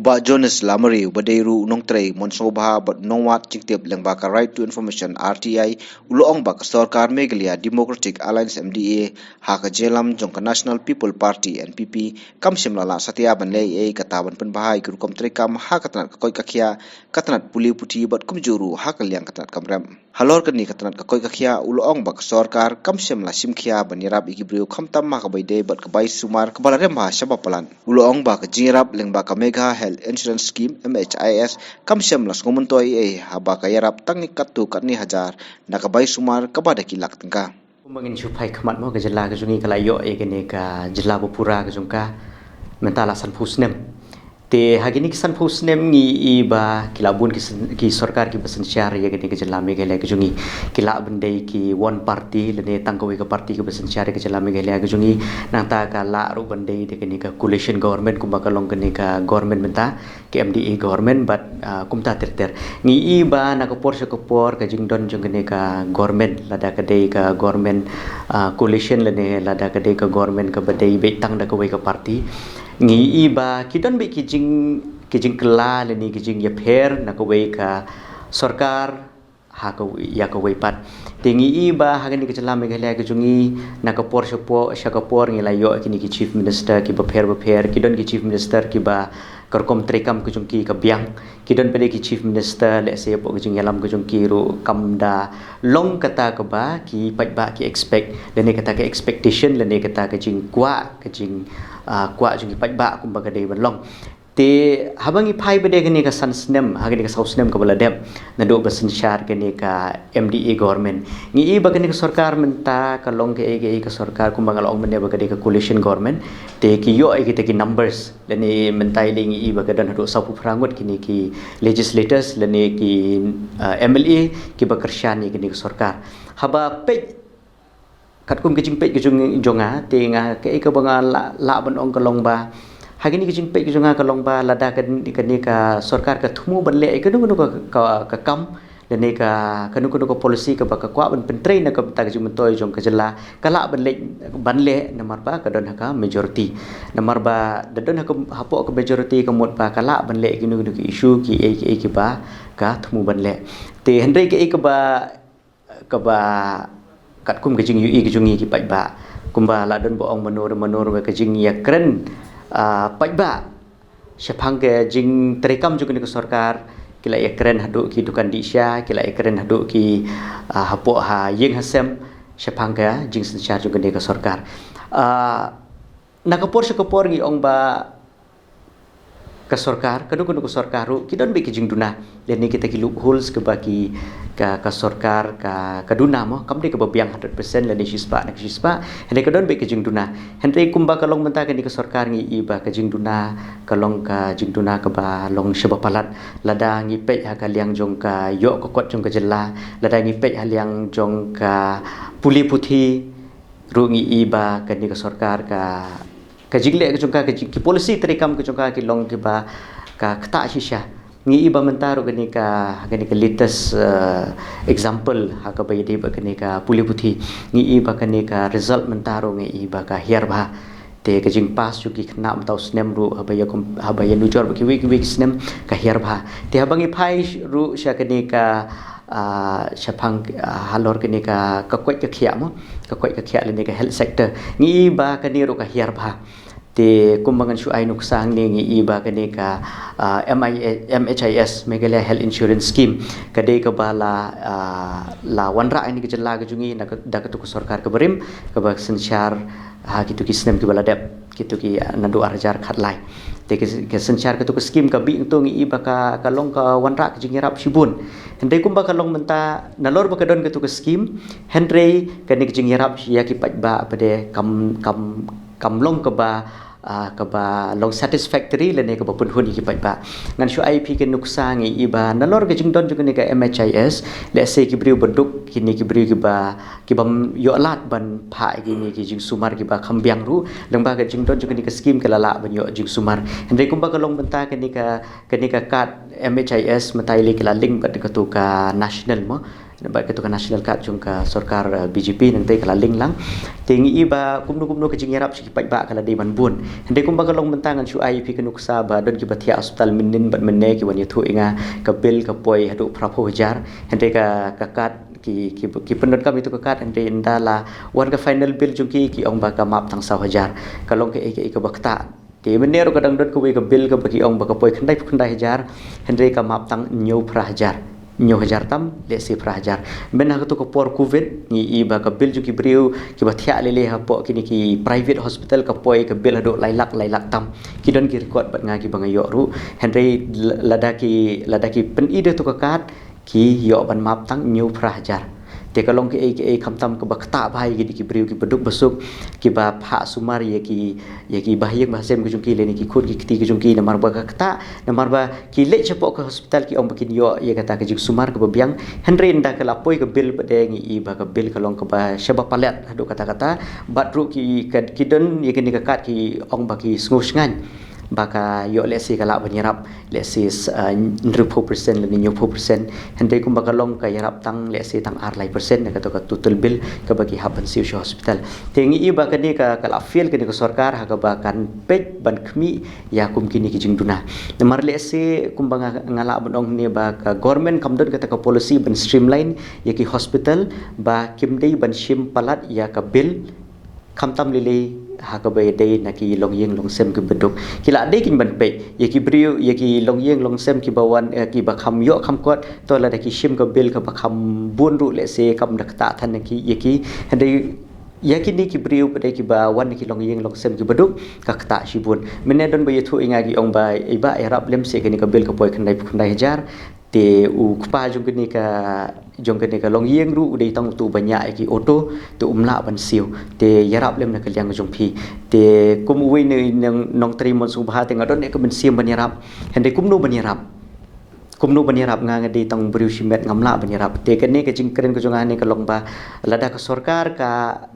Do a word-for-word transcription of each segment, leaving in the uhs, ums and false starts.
Bah Jonas Lamare, uba dei ruh u nongtrei mon sngewbha bad nongwad jingtip lyngba ka Right to Information, R T I, u la ong ba ka sorkar Meghalaya Democratic Alliance, M D A, ha ka jingïalam jong ka National People Party, N P P, kam shym la lah satia ban leh ei ei kata ban pynbha ïa ki rukom treikam ha ka tnat ka koit ka khiah, ka tnat pule puthi bad kumjuh ruh ha ka liang ka tnat kam rep. Halor kane ka tnat ka koit ka khiah, u la ong ba ka sorkar kam shym la shim khia ban ïarap ïa ki briew khamtam ha kaba ïadei bad ka bai sumar kaba la rem bha shaba palat. U la ong ba ka jingïarap lyngba ka Megha Health Insurance Scheme, M H I S, kam shym la sngew myntoi ei ei haba ka ïarap tang ïa katto katne hajar na ka bai sumar kaba da ki lak tyngka. Kumba ngin shu phai khmat mo, ka jylla ka jong ngi ka la ïoh ïa kane ka jylla ba pura ka jong ka mynta la sanphew snem. Te ha kine ki sanphew snem ngi i ba ki la bun ki syn-, ki sorkar kiba synshar ïa kane ka jylla Meghalaya ka jong ngi. Ki lah ban dei ki one party lane tang kawei ka party kiba synshar ïa ka jylla Meghalaya ka jong ngi. Nangta ka lah ruh ban dei da kane ka coalition government kumba ka long kane ka government mynta, ka M D A government bad, ah, kumta ter ter. Ngi i ba na ka por sha ka por ka jingdon jong kane ka government, lada ka dei ka government, ah, coalition lane lada ka dei ka government kaba dei beit tang da kawei ka party. Ngi i ba ki don beit ki jing, ki jingkylla lane ki jingïapher na kawei ka sorkar ha kawei, ïa kawei pat. Te ngi i ba ha kane ka jylla Meghalaya ka jong ngi na ka por sha por, sha ka por ngi la ïoh kine ki chief minister kiba pher ba pher, ki don ki chief minister kiba ka rukom treikam ka jong ki ka biang. Ki don pat ki chief minister, let's say, hapoh ka jingïalam ka jong ki ruh kam da long kata kaba ki paidbah ki expect, lane kata ka expectation, lane kata ka jingkwah, ka jing, ah, kwah jong ki paidbah kumba ka dei ban long. Te haba ngi phai pat ha kane ka san snem, ha kane ka saw snem kaba la dep naduh ba synshar kane ka M D A government, ngi i ba kane ka sorkar mynta ka long kaei kaei ka sorkar kumba nga la ong mynne ba ka dei ka coalition government. Te ki ïoh ïa kita ki numbers, lane mynta i lei ngi i ba ka don haduh sawphew phra ngut kine ki legislators lane ki, ah, M L A kiba kyrshan ïa kane ka sorkar. Haba peit katkum ka jingpeit ka jong, jong nga, te nga kaei kaba nga lah, lah ban ong ka long ba ha kane ka jingpeit ka jong nga ka long ba lada ka, kane ka sorkar ka thmu ban leh ïa kano kano ka, ka, ka kam lane ka, kano kano ka policy kaba ka kwah ban pyntrei na ka bynta ka jingmyntoi jong ka jylla, ka lah ban leh, ban leh namar ba ka don ha ka majority. Namar ba da don ha ka, hapoh ka majority ka mut ba ka lah ban leh kino kino ki issue kiei kiei kiba ka thmu ban leh. Te hynrei kaei kaba kaba katkum ka jingïohi ka jong ngi ki paidbah. Kumba la don ba ong mano re mano re ka jingïakren, ah, paidbah shaphang ka jingtreikam jong kane ka sorkar, ki la ïakren haduh ki dukan dih sha, ki la ïakren haduh ki, ah, hapoh ha ïing ha sem shaphang ka jingsynshar jong kane ka sorkar. Ah, na ka por sha ka por ngi ong ba ka sorkar, kano kano ka sorkar ruh ki don beit ki jingduna. Lane kita ki loopholes kaba ki, ka, ka sorkar ka, ka duna mo, kam dei kaba biang hundred percent lane shispah na ka shispah. Hynrei ka don beit ki jingduna. Hynrei kumba ka long mynta kane ka sorkar ngi i ba ka jingduna ka long ka jingduna kaba long shaba palat. Lada ngi peit ha ka liang jong ka ïoh ka kot jong ka jylla, lada ngi peit ha liang jong ka pule puthi ruh ngi i ba kane ka sorkar ka ka jingleh ka jong ka, ka jing, ki policy treikam ka jong ka ki long kiba ka ktah shisha. Ngi i ba mynta ruh kane ka, kane ka latest, eh, example ha kaba ïadei bad kane ka pule puthi. Ngi i ba kane ka result mynta ruh ngi i ba ka hiar bha. Te ka jingpass jong ki khynnah mynta u snem ruh haba ïa kum, haba ïa nujor bad kiwei kiwei ki snem ka hiar bha. Te haba ngi phai sh-, ruh sha kane ka, ah, shaphang, ah, halor kane ka, ka koit ka khiah mo, ka koit ka khiah lane ka health sector. Ngi i ba kane ruh ka hiar bha. Te kumba ngan shu ai nuksa hangne ngi i ba kane ka, ah, M I A, M H I S, Meghalaya Health Insurance Scheme, ka dei kaba la, ah, la wanrah ïa kane ka jylla ka jong ngi na ka, da katu ka sorkar kaba rim, kaba synshar ha kitu ki snem kiba la dep, kitu ki, ah, naduh ar hajar khatlai. Te ki, ki synshar katu ka scheme ka bih ngi i ba ka, ka long ka wanrah ka jingïarap shibun. Hynrei kumba ka long mynta nalor ba ka don katu ka scheme, hynrei kane ka jingïarap ïa ki paidbah pat de kam, kam, kam long kaba, ah, kaba long satisfactory lane kaba pynhun ïa ki paidbah. Ngan shu ai phi ka nuksa ngi i ba nalor ka jingdon jong kane ka M H I S, let's say ki briew ba duk, kine ki briew kiba, kibym ïoh lad ban phah ïa kine ki jingsumar kiba kham biang ruh, lyngba ka jingdon jong kane ka scheme ki la lah ban ïoh jingsumar. Hynrei kumba ka long mynta kane ka, kane ka card M H I S mynta i lei ki la link bad katu ka national mo. Bad katu ka national card jong ka sorkar, uh, B J P nangta ka la link lang. Te ngi i ba kumno kumno ka jingïarap sha ki paidbah ka la dei ban bun. Hynrei kumba ka long mynta ngan shu ai ïa phi ka nuksa ba don kiba thiah hospital mynnin bad mynne ki wan ïathuh ïa nga ka bill ka poi haduh phra phew hajar. Hynrei ka, ka card ki, ki, ki pyndonkam ïa tu ka card hynrei ynda la wan ka final bill jong ki ki ong ba ka map tang saw hajar. Ka long kaei kaei kaba ktah. Te mynne ruh ka dang don kawei ka bill kaba ki ong ba ka poi khyndai phew khyndai hajar, hynrei ka map tang hynñiew phra hajar. Hynñiew hajar tam, lehse phra hajar. Mynne ha katu ka por covid, ngi i ba ka bill jong ki briew kiba thiah lei lei hapoh kine ki private hospital ka poi ka bill haduh lai lak, lai lak tam. Ki don ki record bad nga kiba nga ïoh ruh. Hynrei l-, lada ki, lada ki pyni da tu ka card, ki ïoh ban map tang hynñiew phra hajar. Te ka long kaei kaei khamtam kaba ktah bha ïa kine ki briew kiba duk ba suk, kiba phah sumar ïa ki, ïa ki bahaïing bahasem ka jong ki lane ki khun ki kti ka jong ki namar ba ka ktah, namar ba ki leit shapoh ka hospital ki ong ba kin ïoh ïa kata ka jingsumar kaba biang. Hynrei ynda ka la poi ka bill pat de ngi i ba ka bill ka long kaba shaba palat haduh katta katta. Bad ruh ki, ka, ki don ïa kane ka card ki ong ba ki sngew shngaiñ ba ka ïoh lehse ka lah ban ïarap lehse, uh, hynriew phew percent lane hynñiew phew percent. Hynrei kumba ka long ka ïarap tang lehse tang ar lai percent na kata ka total bill kaba ki hap ban siew sha hospital. Te ngi i ba kane ka, ka la fail kane ka sorkar ha kaba kan peit ban khmih ïa kum kine ki jingduna. Namar lehse kumba nga, nga lah ban ong ne ba ka government kam don kata ka policy ban streamline ïa ki hospital ba kim dei ban shim palat ïa ka bill khamtam lei lei ha kaba ïadei na ki longïing longsem kiba duk. Ki la dei kin ban peit ïa ki briew, ïa ki longïing longsem kiba wan, eh, kiba kham ïoh kham kot, to lada ki shim ka bill kaba kham bun ruh lehse kam da ktah than ïa ki, ïa ki. Hynrei ïa kine ki briew pat de kiba wan na ki longïing longsem kiba duk ka ktah shibun. Mynne don ba ïathuh ïa nga ki ong ba i Bah ïarap lem seh kane ka bill ka poi khyndai phew khyndai hajar. Te u kpa jong kane ka, jong kane ka longïing ruh u dei tang utu ba ñiah ïa ki auto, te um lah ban siew. Te ïarap lem na ka liang jong phi. Te kum uwei na nong, nongtrei mon sngewbha te nga don ïa ka mynsiem ban ïarap. Hynrei kumno ban ïarap? Kumno ban ïarap, nga nga dei tang briew shimet ngam lah ban ïarap. Te kane ka jingkren ka jong nga ne ka long ba lada ka sorkar ka,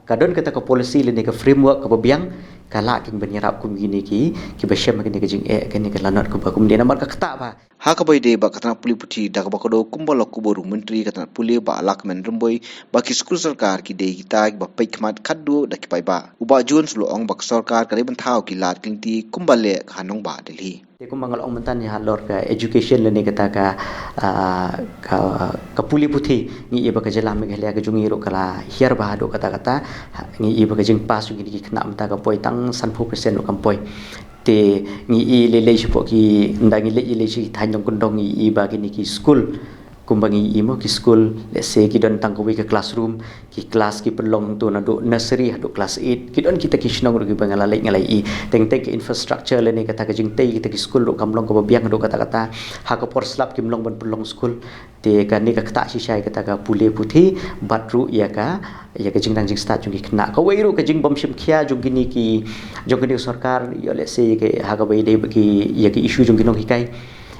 ka don kata ka policy lane ka framework kaba biang ka lah kin ban ïarap kum kine ki, kiba shem kane ka jingeh, kane ka lanot kaba kumne namar ka ktah bha. Ha kaba ïadei bad ka tnat pule puthi da kaba kdew kumba la kubur u Myntri ka tnat pule Bah Lahkmen Rymbui ba ki skul sorkar ki dei kita kiba peit khmat khadduh da ki paidbah. U Bah Jones u la ong ba ka sorkar ka dei ban thaw ki lad ki lynti kumba leh ka ha nongbah Delhi. Te kumba nga la ong mynta ïa halor ka education lane kata ka, ah, ka, ka pule puthi ngi i ba ka jylla Meghalaya ka jong ngi ruh ka la hiar bha haduh katta katta. Ngi i ba ka jingpass jong kine ki khynnah mynta ka poi tang sanphew percent ruh kam poi. Te ngi i lei lei shapoh ki, ynda ngi leit i lei sha ki thaiñ dong kyndong ngi i ba kine ki skul. Kumba ngi i mo ki skul, lehse ki don tang kawei ka classroom, ki class ki pynlong tu naduh nursery haduh class eight. Ki don kita ki shnong ruh kiba nga la leit nga la i. Teng teng ki infrastructure lane kata ka jingtei kita ki skul ruh kam long kaba biang haduh katta katta. Ha ka por slap kim long ban pynlong skul. Te kane ka ktah shisha ïa kata ka pule puthi bad ruh ïa ka, ïa ka jingnang jingstad jong ki khynnah. Kawei ruh ka jingbym shim khia jong kine ki, jong kane ka sorkar, ïa lehse ïa ka, ha kaba ïadei bad ki, ïa ka issue jong ki nonghikai.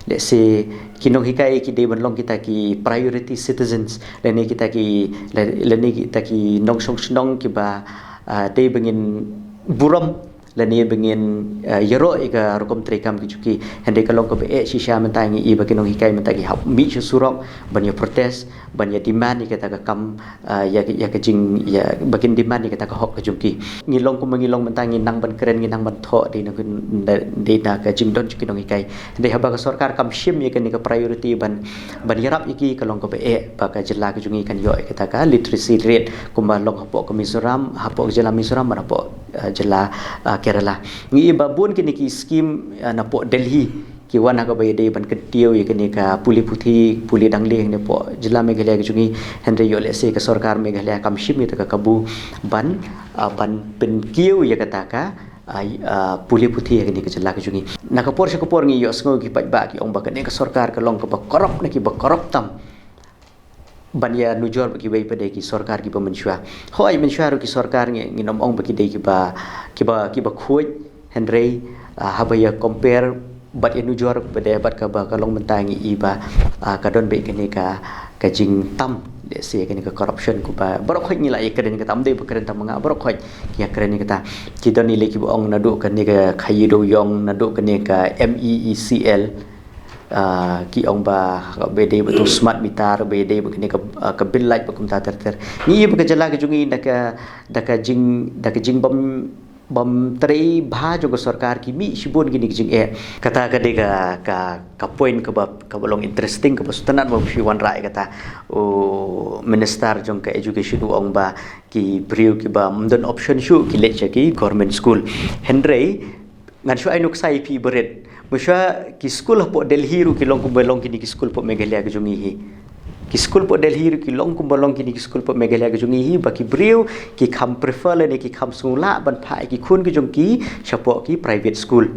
Lehse ki nonghikai ki dei ban long kita ki priority citizens lane kita ki, la-, lane kita ki nongshong shnong kiba, ah, dei ba ngin burom lane ba ngin, ah, ïaroh ïa ka rukom treikam ki jong ki. Hynrei ka long kaba eh shisha mynta ngi i ba ki nonghikai mynta ki hap mih sha surok ban ïa protest, ban ïa demand ïa kata ka kam, ah, ïa, ïa ka jing, ïa ba kin demand ïa kata ka hok ka jong ki. Ngi long kumba ngi long mynta ngi nang ban kren ngi nang ban thoh dei na, dei na ka jingdon jong ki nonghikai. Hynrei haba ka sorkar kam shim ïa kane ka priority ban, ban ïarap ïa ki ka long kaba eh ba ka jylla ka jong ngi kan ïoh ïa kata ka literacy rate kumba long hapoh ka Mizoram, hapoh ka jylla Mizoram bad hapoh, ah, jylla, ah, Kerala. Ngi i ba bun kine ki scheme, ah, napoh Delhi ki wan ha kaba ïadei ban kyntiew ïa kane ka pule puthi, pule dangle hangne hapoh jylla Meghalaya ka jong ngi, hynrei ïoh lehse ka sorkar Meghalaya kam shim ïa kata ka kabu ban, ah, ban pynkiew ïa kata ka, ah, ah, pule puthi ïa kane ka jylla ka jong ngi. Na ka por sha ka por ngi ïohsngew ki paidbah ki ong ba kane ka sorkar ka long kaba corrupt na kiba corrupt tam. Ban ïa nujor bad kiwei pat de ki sorkar kiba mynshuwa. Hooid mynshuwa ruh ki sorkar ngi, ngin ym ong ba ki dei kiba, kiba, kiba khuid, hynrei, ah, haba ïa compare bad ïa nujor pat de bad kaba ka long mynta ngi i ba, ah, ka don beit kane ka, ka jingtam, lehse kane ka corruption kumba baroh khoit ngi la ïa kren kata, ym dei ba kren tang ma nga, baroh khoit ki ïa kren ïa kata. Ki don i lei kiba ong naduh kane ka Khaii Dewiong, naduh kane ka M E E C L. Ah, ki ong ba, ba dei ba tu smart meter, ba dei ba kane ka, ah, ka bill light ba kumta ter ter. Ngi i ba ka jylla ka jong ngi da ka, da ka jing, da ka jing bam, bam trei bha jong ka sorkar ki mih shibun kine ki jingeh. Kata ka dei ka, ka, ka point kaba, kaba long interesting, kaba sngewtynnat ba phi wanrah ïa kata. U minister jong ka education u ong ba ki briew kiba ym don option shuh ki leit sha ki government school. Hynrei ngan shu ai nuksa ïa phi barit. Mynshuwa ki skul hapoh Delhi ruh ki long kumba long kine ki skul hapoh Meghalaya ka jong ngi hi. Ki skul hapoh Delhi ruh ki long kumba long kine ki skul hapoh Meghalaya ka jong ngi hi, ba ki briew ki kham prefer lane ki kham sngewlah ban phah ïa ki khun ki jong ki shapoh ki private school.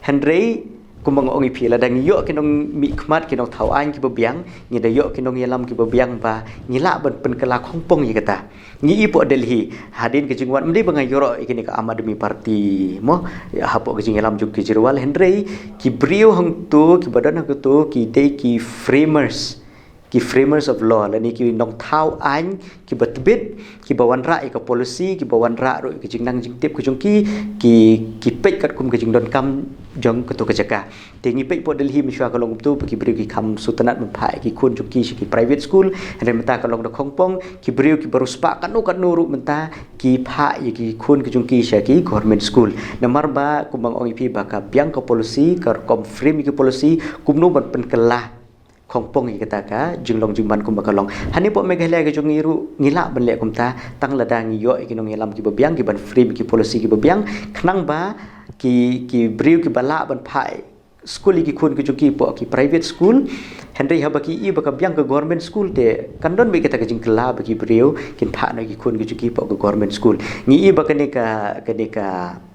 Hynrei kumba nga ong ïa phi, lada ngi ïoh ki nongmihkhmat, ki nongthaw aiñ kiba biang, ngi da ïoh ki nongïalam kiba biang, ba ngi lah ban pynkylla khongpong ïa kata. Ngi i hapoh Delhi, hadien ka jingwan, ym dei ba nga ïaroh ïa kine ka Aam Aadmi Party mo, hapoh ka jingïalam jong u Kejriwal, hynrei ki briew hangto, kiba don hangto, ki dei ki framers, ki framers of law, lane ki nongthaw aiñ kiba tbit, kiba wanrah ïa ka policy, kiba wanrah ruh ïa ka jingnang jingtip ka jong ki, ki, ki peit katkum ka jingdonkam jong kato ka jaka. Te ngi peit hapoh Delhi mynshuwa ka long kumto, ba ki briew ki kham sngewtynnat ban phah ïa ki khun jong ki sha ki private school, hynrei mynta ka long da khongpong, ki briew kiba riewspah katno katno ruh mynta ki phah ïa ki khun ki jong ki sha ki government school. Namar ba kumba nga ong ïa phi, ba ka biang ka policy, ka rukom frame ïa ki policy, kumno ban pynkylla khongpong ïa kata ka jinglong jingman kumba ka long. Hangne hapoh Meghalaya ka jong ngi ruh ngi lah ban leh kumta, tang lada ngi ïoh ïa ki nongïalam kiba biang, ki ban frame ïa ki policy kiba biang, khnang ba ki, ki briew kiba lah ban phah skul ïa ki khun ki jong ki hapoh ki private school. Hynrei haba ki i ba ka biang ka government school te kan don beit kata ka jingkylla ba ki briew kin phah noh ïa ki khun ki jong ki hapoh ka government school. Ngi i ba kane ka, kane ka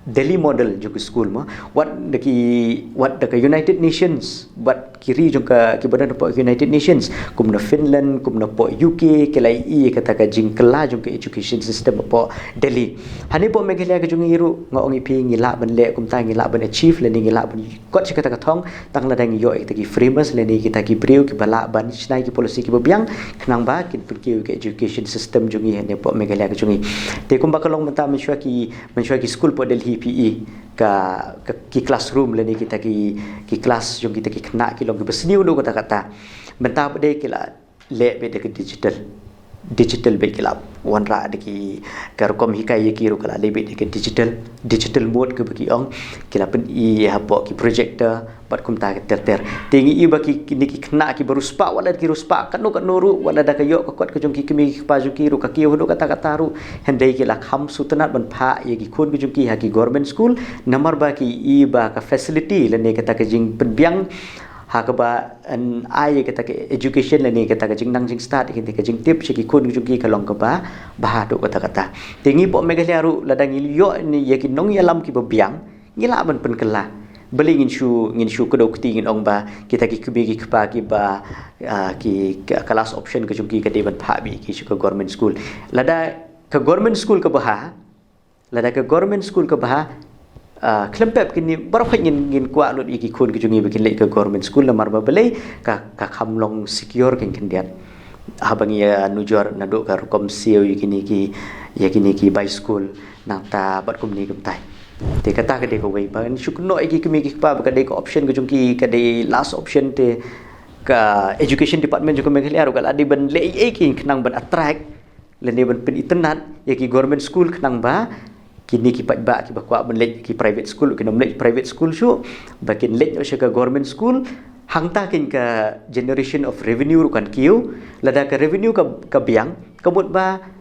Delhi model jong ki skul mo, wat da ki, wat da ka United Nations, wat ki ri jong ka, kiba don hapoh United Nations, kum na Finland, kum na hapoh U K, ki la i kata ka jingkylla jong ka education system hapoh Delhi. Hangne hapoh Meghalaya ka jong ngi ruh, nga ong ïa phi, ngi lah ban leh kumta, ngi lah ban achieve, lane ngi lah ban kot sha kata ka thong, tang lada ngi ïoh ïa kita ki framers lane kita ki briew kiba lah ban shna ïa ki policy kiba biang, khnang ba kin pynkiew ïa ka education system jong ngi hangne hapoh Meghalaya ka jong ngi. Te kumba ka long mynta, mynshuwa ki, mynshuwa ki skul hapoh Delhi phi i ka, ka, ki classroom lane kita ki, ki class jong kita ki khynnah ki long kiba sniew haduh katta katta. Mynta pat de ki la leh beit da ka digital. Digital beit, ki la wanrah da ki, ka rukom hikai ïa ki ruh ka la leh beit da ka digital, digital mode kaba ki ong, ki la pyni hapoh ki projector bad kumta ter ter. Te ngi i ba ki, kine ki khynnah kiba riewspah, wat la ki riewspah katno katno ruh, wat la da ka ïoh ka kot ka jong ki kmie ki kpa jong ki ruh, ka kiew haduh katta katta ruh, hynrei ki la kham sngewtynnat ban phah ïa ki khun ki jong ki ha ki government school, namar ba ki i ba ka facility lane kata ka jingpynbiang ha kaba yn ai ïa kata ka education lane kata ka jingnang jingstad, kata ka jingtip sha ki khun ki jong ki, ka long kaba bha haduh katta katta. Te ngi hapoh Meghalaya ruh, lada ngi ïoh ïa ki nongïalam kiba biang, ngi lah ban pynkylla. Balei ngin shu, ngin shu kdew kti ngin ong ba kita ki kmie ki kpa kiba, ah, ki, ka, ka last option ka jong ki ka dei ban phah beit ïa ki sha ka government school. Lada ka government school ka bha, lada ka government school ka bha, ah, khlem pep kine baroh khoit ngin, ngin kwah lut ïa ki khun ki jong ngi ba kin leit ka government school, namar ba balei, ka, ka kham long secure kein khyndiat. Haba ngi ïa nujor naduh ka rukom siew ïa kine ki, ïa kine ki bai skul, nangta bad kumne kumtai. Te kata ka dei kawei ba ngin shu kynnoh ïa ki kmie ki kpa ba ka dei ka option ka jong ki, ka dei last option, te ka education department jong ka Meghalaya ruh ka la dei ban leh ei ei kein khnang ban attract lane ban pynitynnad ïa ki government school, khnang ba kine ki paidbah kiba kwah ban leit ki private school, kin ym leit private school shuh, ba kin leit noh sha ka government school. Hangta kein ka generation of revenue ruh kan kiew. Lada ka revenue ka, ka biang, ka mut ba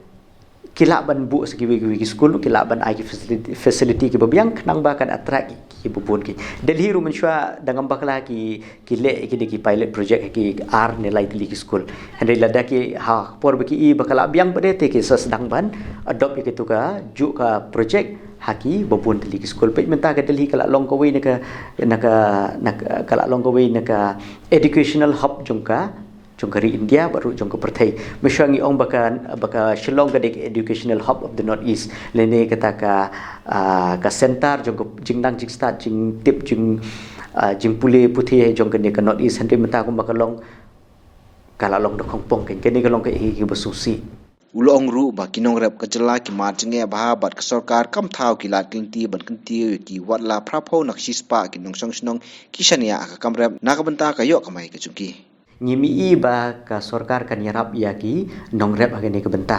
ki lah ban buh sa kiwei kiwei ki school, ki lah ban ai ki facility, facility kiba biang, khnang ba kan attract kiba bun kein. Delhi ruh mynshuwa dang ym bakla ki, ki leh kine ki pilot project ha ki ar ne lai tylli ki school. Hynrei lada ki, ha por ba ki i ba ka la biang pat de, te ki sa sdang ban adopt ïa kito ka, juh ka project ha kiba bun tylli ki school. Peit mynta ka Delhi ka la long kawei na ka, na ka, na ka, ka la long kawei na ka educational hub jong ka, jong ka ri India bad ruh jong ka pyrthei. Mynshuwa ngi ong ba ka, ba ka Shillong ka dei ka educational hub of the North East, lane kata ka, ah, ka center jong ka jingnang jingstad, jingtip, jing, ah, jingpule puthi jong kane ka North East. Hynrei mynta kumba ka long, ka la long da khongpong kein. Kane ka long kaei kaei kaba sngewsih. U la ong ruh ba ki nongrep ka jylla ki mad jingeh bha bad ka sorkar kam thaw ki lad ki lynti ban kyntiew ïa ki, wat la phra phew na ka shispah ki nongshong shnong ki shaniah ha ka kam rep na ka bynta ka ïoh kamai ka jong ki. Ngim i ba ka sorkar kan ïarap ïa ki nongrep ha kane ka bynta.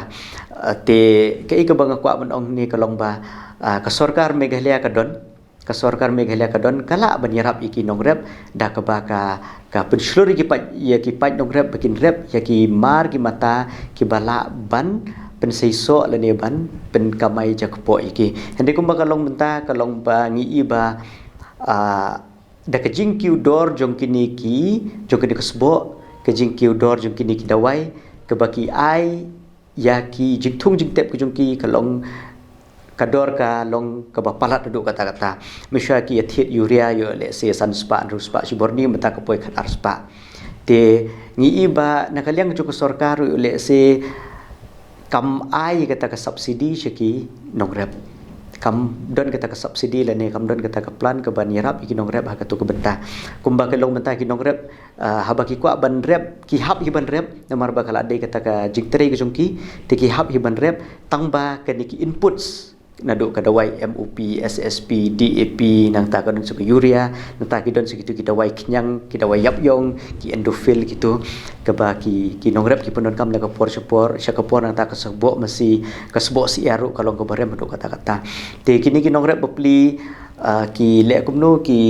Ah, te kaei kaba nga kwah ban ong hangne ka long ba, ah, ka sorkar Meghalaya ka don, ka sorkar Meghalaya ka don ka lah ban ïarap ïa ki nongrep da kaba ka, ka pynshlur ïa ki paid, ïa ki paid nongrep ba kin rep ïa ki mar ki mata kiba lah ban pynseisoh lane ban pynkamai jakpoh ïa ki. Hynrei kumba ka long mynta ka long ba ngi i ba, ah, da ka jingkiew dor jong kine ki, jong kine ki sboh, ka jingkiew dor jong kine ki dawai kaba ki ai ïa ki jingthung jingtep ka jong ki ka long, ka dor ka long kaba palat haduh katta katta. Mynshuwa ki ïa thied urea ïoh lehse san spah, hynriew spah shibor, mynta ka poi khatar spah. Te ngi i ba na ka liang jong ka sorkar ïoh lehse kam ai kata ka subsidy sha ki nongrep. Kam don kata ka subsidy lane kam don kata ka plan kaban ïarap ïa ki nongrep ha kato ka bynta. Kumba ka long mynta ki nongrep, ah, haba ki kwah ban rep, ki hap hi ban rep, namar ba ka la dei kata ka jingtrei ka jong ki, te ki hap hi ban rep, tang ba kane ki inputs, naduh ka dawai M O P, S S P, D A P, nangta ka don sa ka urea, nangta ki don sa kitu ki dawai khñiang, ki dawai ïap ïong, ki Endophil kitu, kaba ki, ki nongrep ki pyndonkam na ka por sha por, sha ka por, nangta ka sboh masi, ka sboh syiar ruh ka long kaba rem haduh katta katta. Te kine ki nongrep bapli, ah, ki leh kumno ki,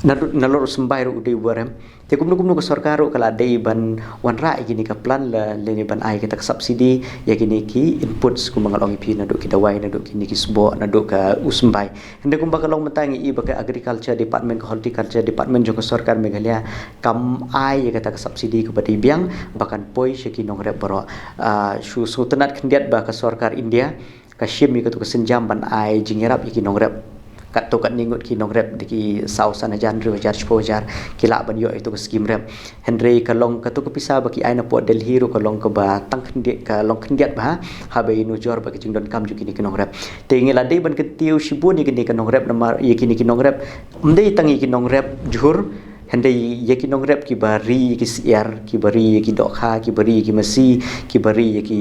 naduh, nalor u symbai ruh u dei uba rem. Te kumno kumno ka sorkar ruh ka la dei ban wanrah ïa kine ka plan la, lane ban ai kata ka subsidy ïa kine ki inputs kumba nga la ong ïa phi, naduh ki dawai, naduh kine ki sboh, naduh ka u symbai. Hynrei kumba ka long mynta ngi i ba ka Agriculture Department, ka Horticulture Department jong ka sorkar Meghalaya kam ai ïa kata ka subsidy kaba dei biang ba kan poi sha ki nongrep baroh. Ah, shu sngewtynnad khyndiat ba ka sorkar India ka shim ïa kato ka sienjam ban ai jingïarap ïa ki nongrep. Katto katne ngut ki nongrep, da ki saw san hajar, hynriew hajar, shiphew hajar, ki lah ban ïoh ïa kato ka skim rep. Hynrei ka long kato ka pisa ba ki ai napoh Delhi ruh ka long kaba tang khyndiat, ka long khyndiat bha, haba ïanujor bad ka jingdonkam jong kine ki nongrep. Te ngi la dei ban kyntiew shibun ïa kine ki nongrep namar, ïa kine ki nongrep, ym dei tang ïa ki nongrep jhur, hynrei ïa ki nongrep kiba ri ïa ki syiar, kiba ri ïa ki dohkha, kiba ri ïa ki masi, kiba ri ïa ki,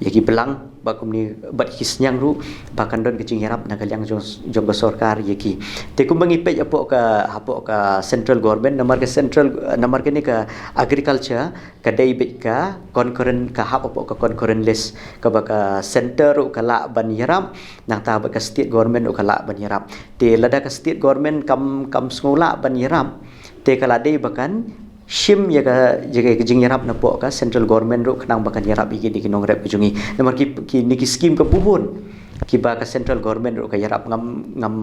ïa ki blang, bad kumne, bad ki sniang ruh, ba kan don ka jingïarap na ka liang jong, jong ka sorkar ïa ki. Te kumba ngi peit hapoh ka, hapoh ka central government, namar ka central, namar kane ka agriculture, ka dei beit ka concurrent, ka hap hapoh ka concurrent list, kaba ka center ruh ka lah ban ïarap, nangta bad ka state government ruh ka lah ban ïarap. Te lada ka state government kam, kam sngew lah ban ïarap, te ka la dei ba kan shim ïa ka, ïa ka jingïarap napoh ka central government ruh khnang ba kan ïarap ïa kine ki nongrep ka jong ngi. Namar ki, kine ki skim ka bun kiba ka central government ruh ka ïarap. Ngam, ngam,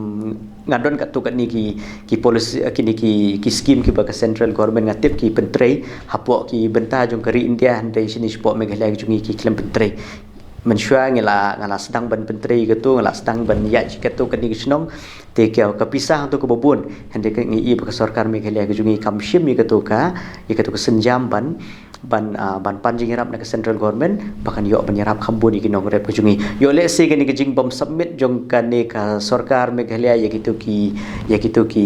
nga don katto katne ki, ki policy, eh, kine ki, ki skim kiba ka central government nga tip ki pyntrei hapoh ki bynta jong ka ri India, hynrei shane shapoh Meghalaya ka jong ngi ki khlem pyntrei. Mynshuwa nga la, nga la sdang ban pyntrei kato, nga la sdang ban ïaid sha katto katne ki shnong. Te ka, ka pisa hangto kaba bun, hynrei ka ngi i ba ka sorkar Meghalaya ka jong ngi kam shim ïa kato ka, ïa kato ka sienjam ban, ban, ah, ban pan jingïarap na ka central government ba kan ïoh ban ïarap kham bun ïa ki nongrep ka jong ngi. Ïoh lehse kane ka jingbym submit jong kane ka sorkar Meghalaya ïa kito ki, ïa kito ki,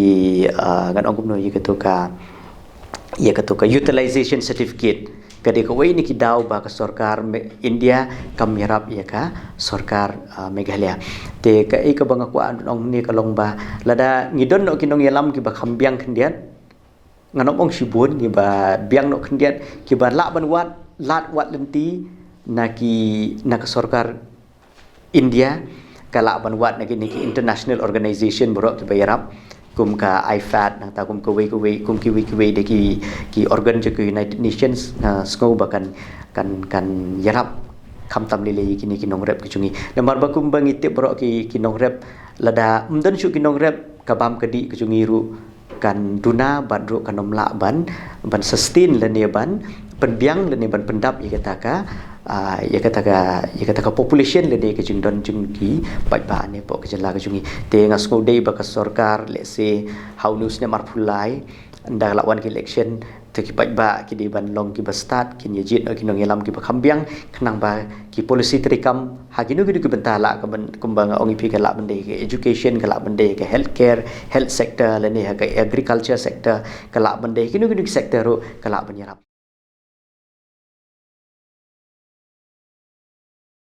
ah, ngan ong kumno, ïa kato ka, ïa kato ka utilization certificate, ka dei kawei na ki daw ba ka sorkar Me-, India kam ïarap ïa ka sorkar, ah, Meghalaya. Te kaei kaba nga kwah ong hangne ka long ba lada ngi don noh ki nongïalam kiba kham biang khyndiat, ngan ym ong shibun, kiba biang noh khyndiat, kiba lah ban wad lad wad lynti na ki, na ka sorkar India, ka lah ban wad na kine ki international organization baroh kiba ïarap, kum ka IFAD, nangta kum kawei kawei, kum kiwei kiwei de ki, ki organ jong ka United Nations, nga sngew ba kan, kan, kan ïarap khamtam lei lei ïa kine ki nongrep ka jong ngi. Namar ba kumba ngi tip baroh ki, ki nongrep, lada ym don shuh ki nongrep, ka bam ka dih ka jong ngi ruh kan duna bad ruh kan ym lah ban, ban sustain lane ban pynbiang lane ban pyndap ïa kata ka, ah, ïa kata ka, ïa kata ka population lane ka jingdon jong ki paidbah ne hapoh ka jylla ka jong ngi. Te nga sngew dei ba ka sorkar, lehse ha une u snem arphew lai, ynda la wan ka election, te ki paidbah ki dei ban long kiba stad, kin ïa jied noh ki nongïalam kiba kham biang, khnang ba ki policy treikam ha kino kino ki bynta lah ka ban, kumba nga ong ïa phi, ka lah ban dei ka education, ka lah ban dei ka healthcare, health sector, lane ha ka agriculture sector, ka lah ban dei kino kino ki sector ruh ka lah ban ïarap.